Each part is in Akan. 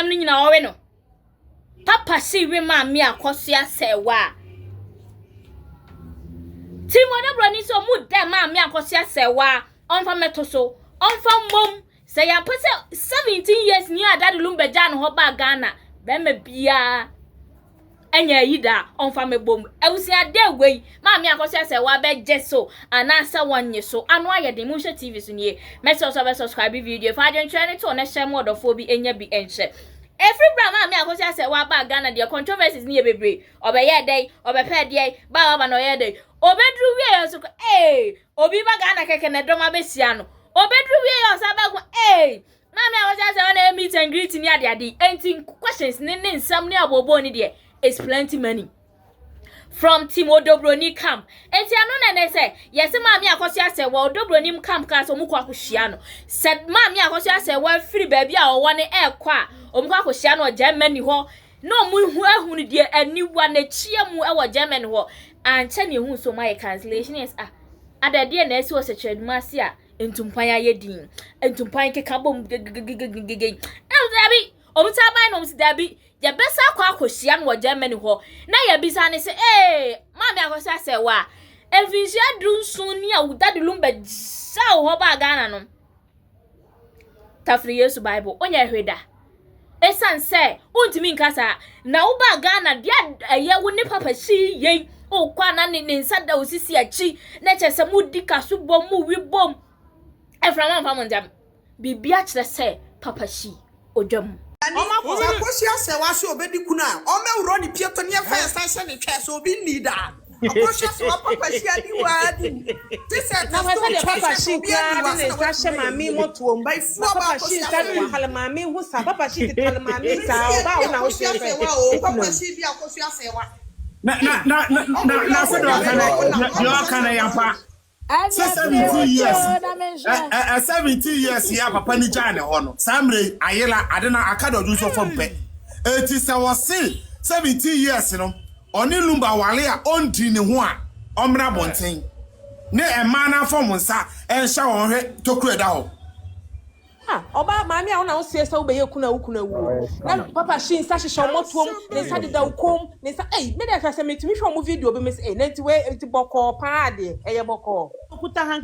nam no nyinaa ɔwe no. Papa si we maame Akosua Serwaa. Team Odo Broni sɛ ɔmo dɛ maame Akosua Serwaa ɔmfa mɛto so, ɔmfa mmom sɛ yɛampɛ sɛ 17 years ni a Daddy Lumba gyaa ne hɔ baa Ghana, bɛrima biara ɛnyɛ ayi da a ɔmfa mɛbom. Abusua dɛ wei maame Akosua Serwaa bɛgye so anaasɛ wɔnnye so ano ayɛ den. Monhwɛ TV so nie. Mɛsrɛ sɛ ɔbɛ subscribe video fa adwenkyerɛ ne to na hyɛ mu ɔdɔfoɔ bi nya bi nhyɛ. Ɛfiri berɛ a maame Akosua Serwaa baa Ghana deɛ, controversies ne yɛ bebree. Ɔbɛyɛɛ dɛn? Ɔbɛpɛɛ deɛn? Baa waba na ɔyɛɛ dɛn? Ɔbɛduru wieɛ nso kɔ ee obi ba Ghana kɛkɛ na ɛdɔm abɛhyia no. Ɔbɛduru wieɛ ɔsan ba ko ee maame Akosua Serwaa na ɛyɛ meet and greet ne adeade. Enti questions ne ne nsɛm ne abooboo ne deɛ is plenty money from Team Odobroni camp. Enti ɛno na ɛnɛ sɛ yɛsɛ maame Akosua Serwaa Odobroni camp kaa sɛ ɔmo kɔ akɔhyia no. Sɛ maame Akosua Serwaa firi baabi a ɔwɔ ne ɛɛkɔ a, ɔmo kɔ akɔhyia no wɔ Germany hɔ na ɔmo hu ahunu deɛ aniwa n'akyia mu ɛwɔ Germany hɔ. Ankyɛ ne ehu so ɔmo ayɛ cancellation. Yes, ah, adadeɛ na ɛsi wɔ sɛkyerɛdum ase a ntumpan ayɛ din, ntumpan keka bom gegegegegege. Ɛna dabi, ɔmo sa aban na ɔmo si dabi, yɛbɛsa akɔ akɔhyia no wɔ Germany hɔ na yɛbisa ne sɛ, ee, maame Akosua Serwaa, mfinhyia 17 ni a Daddy Lumba gyaa wɔ hɔ baa Ghana no, tafere Yesu Bible onyɛ hwee da, ɛsiane sɛ wontumi nka saa na wobaa Ghana deɛ ɛyɛ wo ne papa si yei wokɔ a na ne nsa da wo sisi akyi na kyerɛ sɛ modi kaso bom, muwi bom, ɛframa mfa mo ntam, biribi akyerɛ sɛ papa si odwam. Sɛ Akosua Serwaa sɛ obɛdi kunu a, ɔmɛworɔ ne pieto ne ɛfa ɛsa hyɛ ne twɛ sɛ obi nni daa. Akosua Serwaa papa si adi waa di te sɛ Na hwɛ sɛdeɛ papa hyi koraa de ne nsa hyɛ maame mmɔtoam na papa hyi nsa de tale maame ho saa. Papa hyi tetale maame saa. Ɔbaa wo na wohyɛ sɛ okunu. Papa si bi Akosua Serwaa. Na sɛ deɛ ɔka no, deɛ ɔka no yampa sɛ 17 years ɛ ɛ 17 years yɛ a papa ni gyaa ne hɔ no, saa mmerɛ yi ayela ade na aka de ɔdwo nso fam pɛ. Eti sɛ wɔse 17 years no ɔne Lumba wale a ɔndi ne ho a, ɔmmra abɔnten ne mmaa no afɔ mo nsa ɛnhyɛ wɔn hwɛ tokuro ɛda hɔ. Ah, ɔbaa maame a wo na woseɛ sɛ wobɛyɛ kunu a wo kunu awuo na papa hyi nsa hyehyɛ ɔmmɔtoam, ne nsa deda wo kɔn ne nsa. Ei, me deɛ hwɛ sɛ metumi hwɛ ɔmo video bi me sɛ ei, na nti wei nti bɔkɔɔ paa deɛ ɛyɛ bɔkɔɔ.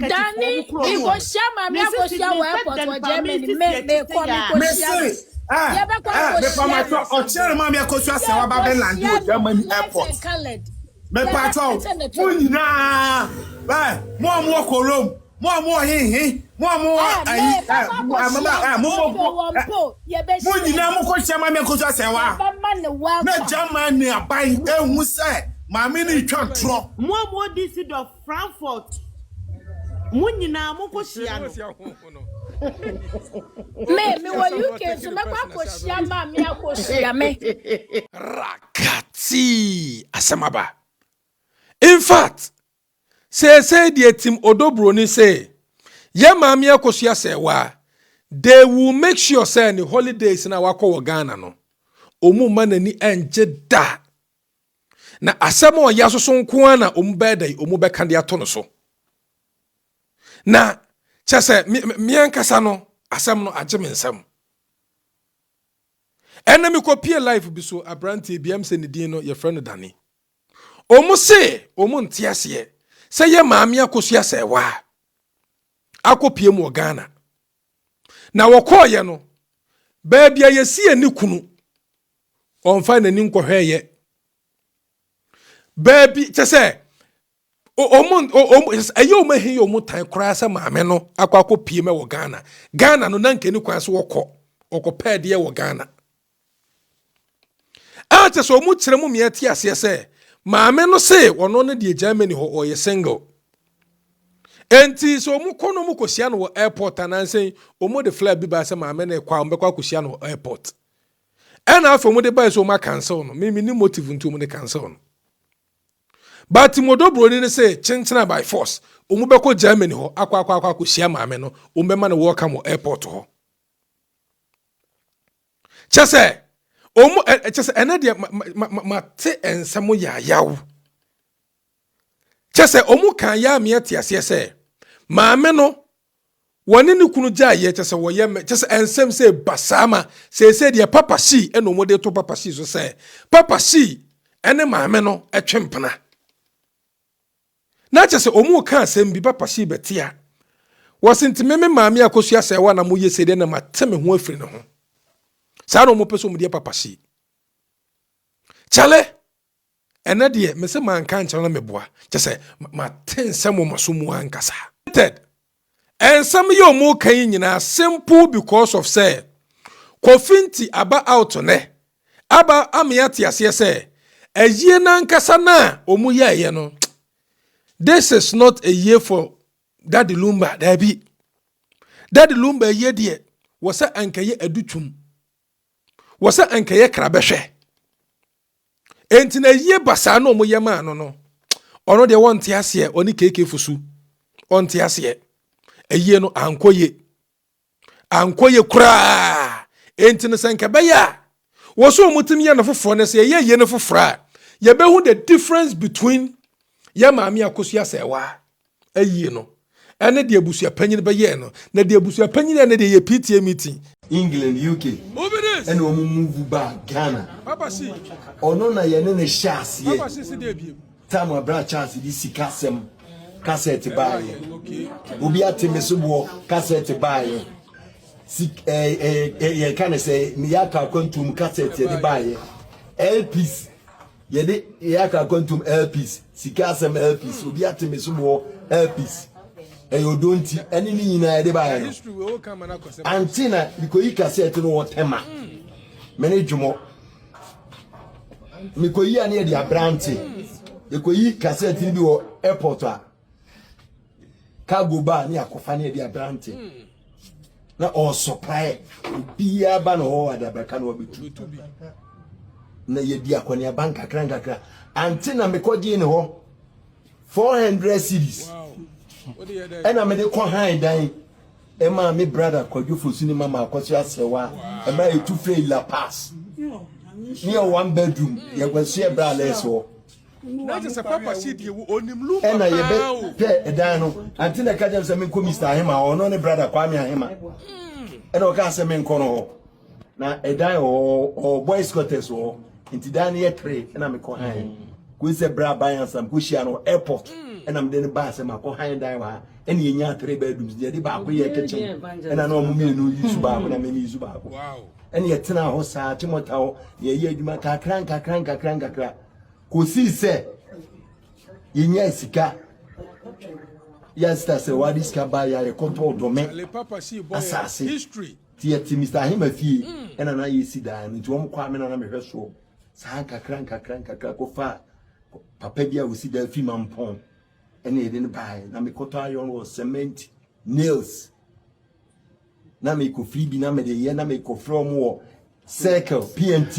Dani, mekɔhyia maame Akosua wɔ airport wɔ Germany. Me mekɔ mekɔhyia. Mese ɛ Yɛbɛkɔ ɛ akɔhyia. Mepamatɔ ɔkyerɛ maame Akosua Serwaa ba bɛ land wɔ Germany airport. Mepatɔ mo nyinaa ɛ, mo a mo wɔ Cologne, mo a mo wɔ hehe, mo a mo wɔ ayi ɛ mo ɛ mama ɛ mo mo ɛ mo nyinaa mo kɔ hyia maame Akosua Serwaa Yɛbɛma ne na welcome. Germany aban ehu sɛ maame no retwa ntorɔ. Mo a mo Düsseldorf, Frankfurt, mo nyinaa mo kɔ hyia no. Me mewɔ UK nso mɛkɔ akɔhyia maame Akosua me. Rakati asɛm aba. In fact, seesei deɛ Team Odo Broni sɛ yɛ maame Akosua Serwaa, they will make sure sɛ ne holidays na wakɔ wɔ Ghana no, ɔmu ma n'ani ɛngye da na asɛm a ɔyɛ asoso nko ara na ɔmu bɛyɛ dɛ ɔmu bɛka de ato no so. Na kyɛ sɛ mmea nkasa no, asɛm no agye me nsɛm. Ɛna mekɔpie live bi so, aberanteɛ bi ɛm sɛ ne din no yɛfrɛ no Dane. Ɔmo se ɔmo nte aseɛ sɛ yɛ maame Akosua Serwaa akɔpie mu wɔ Ghana na wɔkɔɔyɛ no, baabi a yɛsi yɛ ne kunu ɔmfa n'ani nkɔhwɛɛyɛ baabi kyɛ sɛ ɔmo ɛyɛ ɔmo ahi yɛ ɔmo tan koraa sɛ maame no akɔpie mu wɔ Ghana. Ghana no na nkani kwan so wɔkɔ ɔkɔpɛɛ deɛ wɔ Ghana a kyɛ sɛ ɔmo kyerɛ mu mmea te aseɛ sɛ maame no se ɔno no deɛ Germany hɔ ɔyɛ single. Enti sɛ ɔmo kɔ no, ɔmo kɔhyia no wɔ airport anaasɛ ɔmo de flight bi ba sɛ maame no kɔ a, ɔmo bɛkɔ akɔhyia no wɔ airport. Ɛna afei ɔmo de bae sɛ ɔmo acancel no. Mimi ni motive nti ɔmo de cancel no, but Odo Broni no sɛ kyenkyena by force ɔmo bɛkɔ Germany hɔ akɔ akɔhyia maame no, ɔmo bɛma no welcome wɔ airport hɔ. Kyɛ sɛ ɔmo ɛ kyɛ sɛ ɛnɛ deɛ ma te nsɛm yaayaw kyɛ sɛ ɔmo kan yɛ ameɛ te aseɛ sɛ maame no. Wɔne ne kunu gyaeɛ, kyɛ sɛ wɔyɛ mɛ, kyɛ sɛ nsɛm sɛ basaa ma seesei deɛ Papa Shee ɛna wɔn de to Papa Shee so sɛ Papa Shee ɛne maame no ɛtwe mpena. Na kyɛ sɛ wɔn reka asɛm bi Papa Shee bɛte a, wɔse nti me me maame Akosua Sɛɛwa na moyɛ sei deɛ na mate me ho afiri ne ho. Saa na wɔn pɛ sɛ wɔn deɛ Papa Shee. Kyale! Ɛnɛ deɛ mese manka ankyerɛ na meboa kyɛ sɛ mate nsɛm wɔ maso mu ankasa. Ted, Nsɛm yi a ɔmo ka yi nyinaa simple because of sɛ Kofi nti aba out nɛ aba ama yɛate aseɛ sɛ ayie no ankasa no a ɔmo yɛɛyɛ no this is not a year for Daddy Lumba daabi. Daddy Lumba ayie deɛ wɔ sɛ anka yɛ adutwum wɔ sɛ anka yɛ kra bɛhwɛ. Enti na yie basaa na wɔyɛ maa no no, ɔno deɛ wɔnte aseɛ, ɔne KK Fosu, ɔnte aseɛ. Ayie no ankɔ yie. Ankɔ yie koraa. Enti no sɛ nka ɛbɛyɛ a, wɔ sɛ wɔtumi yɛ no foforɔ no, sɛ yɛyɛ ayie no foforɔ a, yɛbɛhu the difference between yɛ maame Akosua Sɛɛwaa ayie no ɛne deɛ abusua panyin bɛyɛɛ no na deɛ abusua panyin yɛ no deɛ yɛ PTA meeting. England UK ɛna wɔn move baa Ghana ɔno na yɛne no hyɛ aseɛ time abira Charles de sika asɛm kasɛt baayɛ obi ate me so boɔ kasɛt baayɛ sik ɛɛ ɛɛ yɛka ne sɛ meyɛ aka akwantuom kasɛt yɛde baayɛ LPs Yɛde yɛ akra kwantum LPs, sika asɛm LPs, obi ate me so boɔ LPs. Ɛyɛ odɔ nti, ɛne ne nyinaa yɛde baeɛ no. Ante na mekɔyi kasɛt no wɔ Tema. Me ne dwomɔ. Mekɔyi a ne yɛde abrante. Yɛkɔyi kasɛt no bi wɔ airport a. Cargo ba ne akɔfa ne yɛde abrante. Na ɔresupply obiara ba na ɔwɔ adabraka na wabɛtu. Na yɛdi akɔneaba nkakra nkakra. Ante na mekɔgyee ne hɔ 400 cedis. Ɛna mede kɔ han dan ɛmaa me brother Kwadwo Fosu ne mama akɔso asɛwa ɛma yɛtu firi La Paz. Ne yɛ one bedroom yɛkɔso yɛ bra lɛs hɔ. Na kyerɛ sɛ papa si deɛ wo onim lumba ɛna paa o. yɛbɛpɛ ɛdan no ante na ɛka kyerɛ me sɛ menkɔ Mr. Ahema hɔ ɔno ne brother Kwame Ahema ɛna ɔkaa sɛ menkɔ no hɔ na ɛdan wɔ hɔ ɔwɔ boys quarters wɔ hɔ nti dan no yɛ tere ɛna mekɔ han kɔsi sɛ berɛ aban ansa mekɔhyia no wɔ airport ɛna mede no baa sɛ makɔ han dan wɔ ha ɛna yɛnya tere bedrooms deɛ yɛde baako yɛ kitchen ɛna na ɔmo mmienu yi so baako na meme yi so baako ɛna yɛtenaa hɔ saa kyemɔta hɔ na yɛyɛ adwuma kakra nkakra nkakra nkakra Kosii sɛ yɛnyaa sika yɛ sista sɛ wade sika baa yɛ a yɛkɔtɔɔ dɔme asase nti yɛte Mr. Ahema fie ɛna na yɛsi dan no nti wɔn kɔ a me na na mehwɛ soɔ saa nkakra nkakra nkakra kɔfa papa bi a ɔsi dan fi Mampɔn ɛna yɛde no baeɛ na mekɔtɔ iron wɔ cement nails na mekɔfiri bi na mede yɛ na mekɔfrɛ wɔn wɔ circle pnt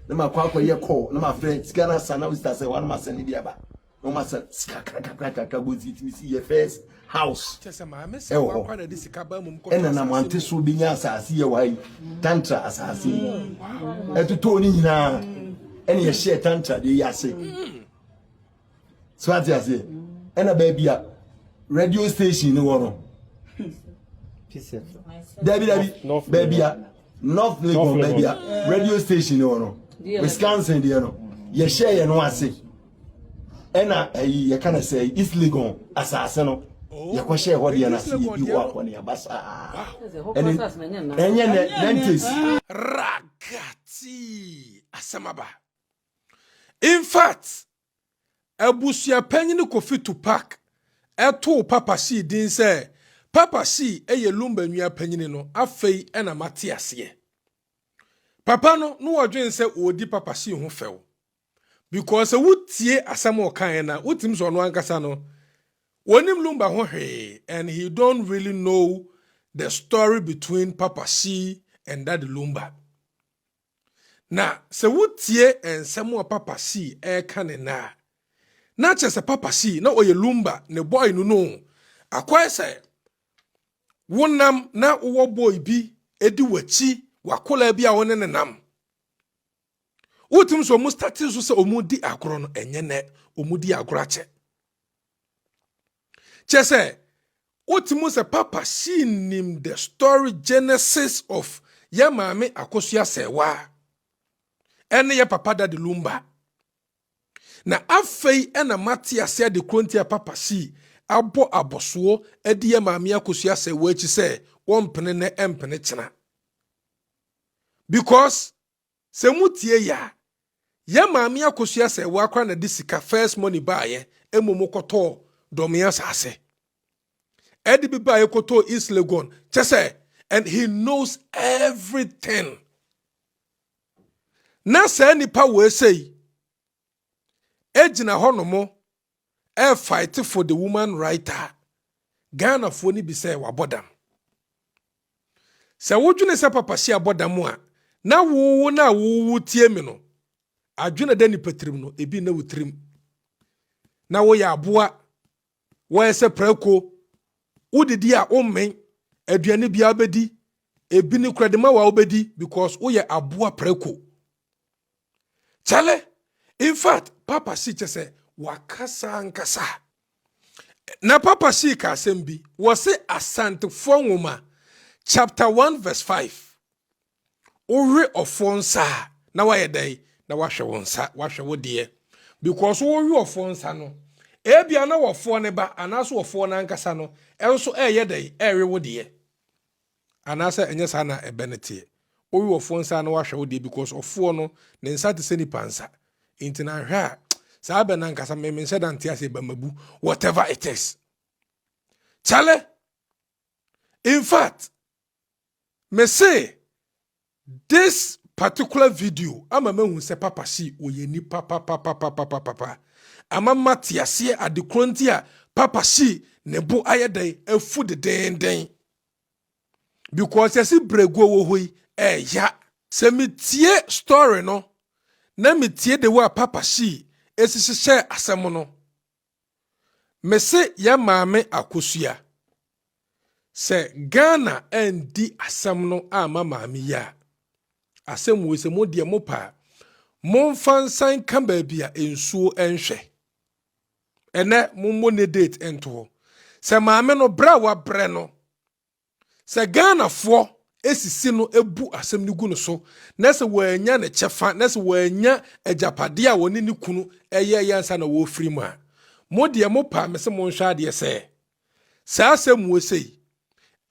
na makɔ akɔyɛ call na mafrɛ sika no asa na wosita sɛ wɔn asɛ ne bi aba na wɔn asɛ sika kakra kakra gosi tumi si yɛ first house ɛwɔ hɔ ɛna na mante so bi nya asase yɛ wɔ ha yi tantra asase yi ɛtotɔ ne nyinaa ɛna yɛhyɛ tantra deɛ yi ase. So ate aseɛ? Ɛna baabi a radio station ni wɔ no. Dabi dabi baabi a North Legon baabi a radio station ni wɔ no. Wisconsin deɛ no yɛhyɛ yɛn no ase. Ɛna ɛyi yɛka no sɛ East Legon asase no oh. yɛkɔhyɛ hɔ deɛ no ase yɛdi hɔ akɔneaba saa. Ɛne ɛnyɛ nɛ 90s. Ragati asɛm aba. In fact, abusua panyin Kofi Tupac too Papa Shee din sɛ Papa Shee yɛ Lumba nua panyin no, afei na mate aseɛ. Papa no, na ɔdwen sɛ ɔredi Papa Shee ho fɛw. Because sɛ wotie asɛm a ɔkaeɛ no a, wotumi sɛ ɔno ankasa no, ɔnim Lumba ho hwee and he don't really know the story between Papa Shee and Daddy Lumba. Na sɛ wotie nsɛm a Papa Shee reka ne nnɛ a, na kyerɛ sɛ Papa Shee na ɔyɛ Lumba ne boy no no. Akɔyɛ sɛ wonam na wowɔ boy bi di w'akyi, w'akwadaa bi a wo ne no nam. Wotumi sɛ wɔn starte nso sɛ wɔn di agorɔ no, ɛnyɛ nɛ, wɔn di agorɔ akyɛ. Kyerɛ sɛ, Wote mu sɛ Papa Shee nim the story genesis of yɛ maame Akosua Serwaa ɛne yɛ papa Daddy Lumba. Na afei ɛna mate ase ade koro nti a Papa Shee abɔ abɔsoɔ adi yɛ maame Akosua Serwaa akyi sɛ wɔmpene nɛ ɛmpene kyena. Because sɛ motie yɛ a, yɛ maame Akosua Serwaa koraa na de sika first money baayɛ mmom kɔtɔɔ Dɔme asase. Ɛde bi baayɛ kɔtɔɔ East Legon. Kyɛ sɛ, and he knows everything. Na saa nipa wɔ esei egyina hɔ nom ɛfight for the woman right a Ghanafoɔ no bi sɛ wabɔ dam. Sɛ wodwene sɛ Papa Shee abɔ dam a, na wowo na wowo tie me no, adwene da nipa tirim no, ebi na wo tirim. Na woyɛ aboa, wɔyɛ sɛ prɛko, wodidi a wommen, aduane biara wobɛdi, ebi ne kura de ma wa wobɛdi because woyɛ aboa prɛko. Kyale, in fact, Papa Shee kyɛ sɛ wakasa ankasa. Na Papa Shee ka asɛm bi, wɔse Asantefoɔ nwoma chapter 1 verse 5. Wowe ɔfoɔ nsa a, na wayɛ dɛn? Na wahwɛ wo nsa, wahwɛ wo deɛ. Because wowe ɔfoɔ nsa no, ebia na wɔfoɔ ne ba anaasɛ wɔfoɔ no ankasa no, ɛnso ɛyɛ dɛn? Ɛrewe wo deɛ. Anaasɛ ɛnyɛ saa na ɛbɛ no teɛ. Wowe ɔfoɔ nsa na wahwɛ wo deɛ because ɔfoɔ no, ne nsa te sɛ nipa nsa. Nti na ahwɛ a, saa bɛ no ankasa me menhyɛ da nte ase bamabu, whatever it is. Chale, in fact, me say this particular video ama mahu sɛ Papa Shee ɔyɛ nipa papapapapapa. Ama mate aseɛ ade koro nti a Papa Shee ne bo ayɛ dɛn afu dedenden. Because yɛsi brɛguo wɔ hɔ yi ɛɛya. Sɛ metie story no na metie the way a Papa Shee esi hyehyɛ asɛm no, mese yɛ maame Akosua sɛ Ghana andi asɛm no ama maame yi a, asɛm wei sɛ mo deɛ mo pa a, momfa nsan ka baabi a nsuo nhwɛ. Ɛnɛ mommɔ ne date nto hɔ. Sɛ maame no brɛ a wabrɛ no, sɛ Ghanafoɔ esisi no ebu asɛm no gu no so na sɛ wɔanya ne kyɛfa na sɛ wɔanya agyapadeɛ a wɔne ne kunu ɛyɛ yɛ ansa na wɔfiri mu a, mo deɛ mo pa me sɛ monhwɛ adeɛ sɛ saa asɛm wɔ sei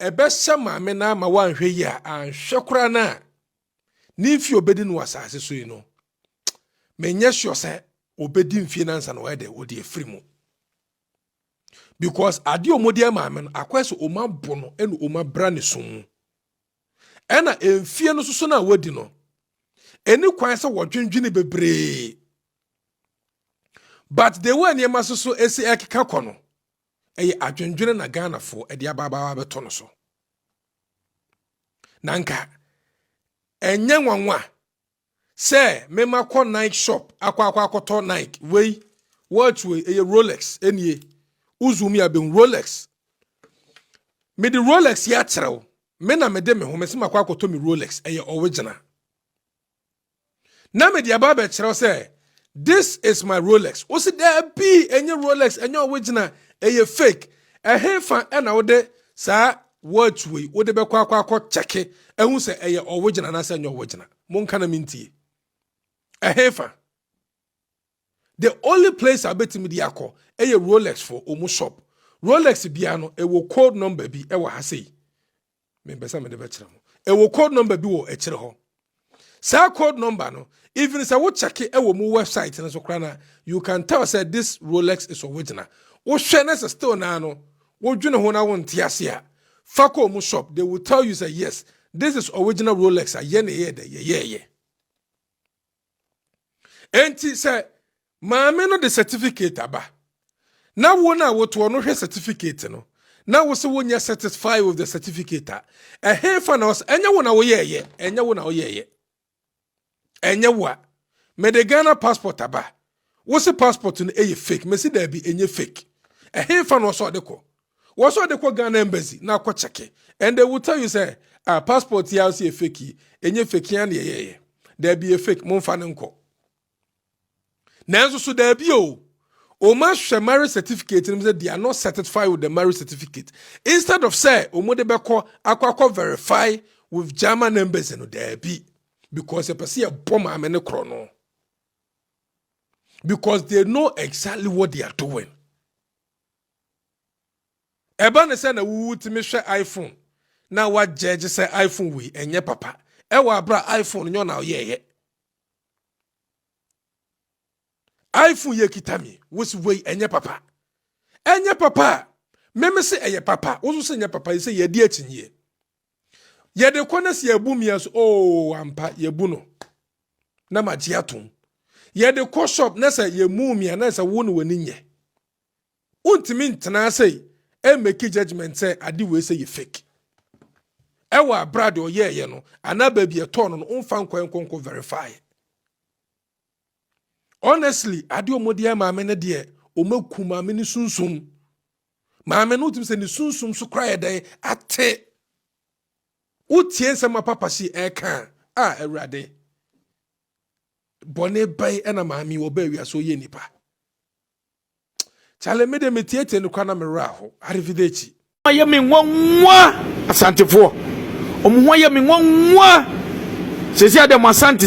ɛbɛhyɛ maame no ama wanhwɛ yi a, anhwɛ koraa no a ne mfie obɛdi no wɔ asase so yi no, menyɛ sure sɛ obɛdi mfie no ansa na wɔyɛ dɛ wɔde afiri mu, because adeɛ a wɔde ama maame no akɔyɛ sɛ wɔn abo no ɛna wɔn abra ne som mu, ɛna mfie no soso no a wɔadi no ɛni kwan sɛ wɔdwendwene bebree, but the way nneɛma soso esi ɛkeka kɔ no, ɛyɛ adwendwene na Ghanafoɔ ɛde abaabaa abɛtɔ no so. Na nka ɛnyɛ nwanwa sɛ mema kɔ Nike shop akɔ akɔtɔ Nike wei, watch wei ɛyɛ Rolex. Ɛnie wozoom yi abɛhu Rolex. Mede Rolex yi akyerɛ wo, me na mede me ho mese makɔ akɔtɔ me Rolex, ɛyɛ original, na mede aba abɛkyerɛ wo sɛ this is my Rolex. Wosi daabi, ɛnyɛ Rolex, ɛnyɛ original, ɛyɛ fake. Ɛhe fa ɛna wode saa watch wei wode bɛkɔ akɔ kyɛke ɛhu sɛ ɛyɛ original anaasɛ ɛnyɛ original? Monka na mentie. Ɛhe fa? The only place a bɛtumi de akɔ ɛyɛ Rolex for ɔmu shop. Rolex bia no ɛwɔ code number bi ɛwɔ ha sei, mempɛ sɛ mede bɛkyerɛ mo. Ɛwɔ code number bi wɔ akyire hɔ. Saa code number no, even sɛ wo check ɛwɔ mu website no so koraa na you can tell sɛ this Rolex is original. Wohwɛ na sɛ still naa no wodwene ho na wonte ase a, fa kɔ mu shop, they will tell you say yes, this is original Rolex a yɛ ne yɛ dɛ yɛyɛɛyɛ. Enti sɛ maame no de certificate aba na wo na wotoɔ no hwɛ certificate no na wo sɛ wonyɛ satisfied with the certificate a, ɛhe fa na ɔsɛ ɛnyɛ wo na woyɛɛyɛ? Ɛnyɛ wo na woyɛɛyɛ, ɛnyɛ wo a mede Ghana passport aba, wo se passport no ɛyɛ fake, mesi daabi, ɛnyɛ fake. Ɛhe fa na ɔsɛ ɔde kɔ? Wɔ sɛ ɔde kɔ Ghana embassy na akɔ check, and they will tell you sɛ ah, passport yi a ɔsɛ yɛ fake yi, ɛnyɛ fake ya na yɛyɛɛyɛ. Daabi, yɛ fake, momfa ne nkɔ. Nanso so daabi o. Wɔn ahwɛ marriage certificate no mu sɛ they are not satisfied with the marriage certificate. Instead of sɛ wɔn de bɛkɔ akɔ akɔ verify with German embassy no, daabi, because yɛpɛ sɛ yɛbɔ maame ne korɔ no, because they know exactly what they are doing. Ɛba ne sɛ na wuwu tumi hwɛ iPhone na wagyɛgye sɛ iPhone wei ɛnyɛ papa, ɛwɔ abira iPhone nyɛ ɔna ɔyɛɛyɛ. iPhone yɛ kita mi wosi wei ɛnyɛ papa, ɛnyɛ papa a mɛmɛ sɛ ɛyɛ papa, woso sɛ ɛnyɛ papa yi sɛ yɛdi akyinyie, yɛde kɔ na sɛ yɛbu mia so oo ampa yɛbu no na ma gye atom. Yɛde kɔ shop na sɛ yɛmu mia na sɛ wo ne w'ani nyɛ, wontumi ntena ase ɛmmake judgement sɛ ade wei sɛ yɛ fake, ɛwɔ abira deɛ ɔyɛɛyɛ no anaa baabi ɛtɔɔ no, womfa nkɔ nkɔnkɔ verify. Honestly, ade ɔmo deɛ maame no deɛ, ɔmo aku maame no sunsum. Maame no wotumi sɛ ne sunsum so kora yɛ dɛn ate. Wotie nsɛm a Papa si ɛka a, Awurade, bɔne bɛn ɛna maame wɔ bɛɛ wiase ɔyɛ nipa? Kyale, me de metietie no kora na mewerɛ aho. Arrivederci. Ayɛ me nwanwa, Asantefoɔ ɔmo ho ayɛ me nwanwa sɛsi adɛ mo Asante.